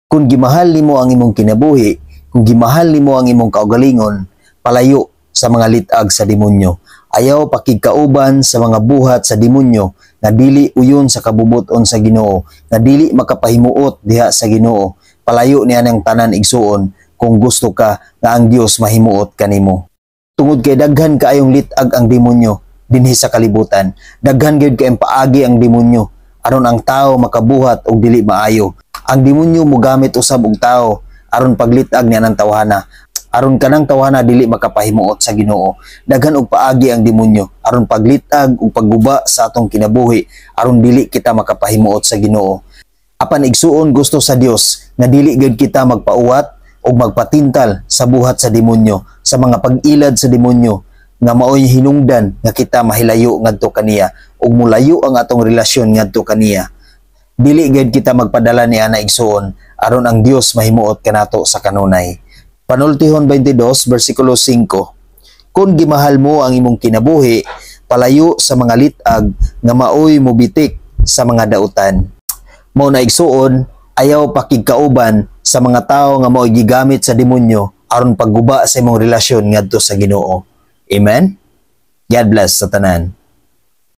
Kung gimahal nimo ang imong kinabuhi, kung gimahal nimo ang imong kaugalingon, palayo sa mga lit-ag sa demonyo. Ayaw pakigkauban sa mga buhat sa demonyo nga dili uyon sa kabubuton sa Ginoo, nga dili makapahimuot diha sa Ginoo. Palayo niya ng tanan, igsuon, kung gusto ka nga ang Dios mahimuot kanimo. Tungod kay daghan kaayong lit-ag ang demonyo dinhi sa kalibutan. Daghan gyud kayong paagi ang demonyo aron ang tao makabuhat og dili maayo. Ang demonyo mogamit usab og tao aron paglit-ag niya ng tawhana, aron kanang tawhana dili makapahimuot sa Ginoo. Daghan og paagi ang demonyo aron paglit-ag ug pagguba sa atong kinabuhi, aron dili kita makapahimuot sa Ginoo. Apan igsuon, gusto sa Dios nga dili gyud kita magpauwat ug magpatintal sa buhat sa demonyo, sa mga pag-ilad sa demonyo nga maoy hinungdan nga kita mahilayo ngadto kaniya ug mulayo ang atong relasyon ngadto kaniya. Dili gyud kita magpadala ni ana, igsuon, aron ang Dios mahimuot kanato sa kanunay. Panultihon 22 bersikulo 5. Kung gimahal mo ang imong kinabuhi, palayo sa mga lit-ag nga maoy mobitik sa mga dautan. Mao na igsuon, ayaw pakigkauban sa mga tao nga maoy gigamit sa demonyo aron pagguba sa imong relasyon ngadto sa Ginoo. Amen. God bless sa tanan.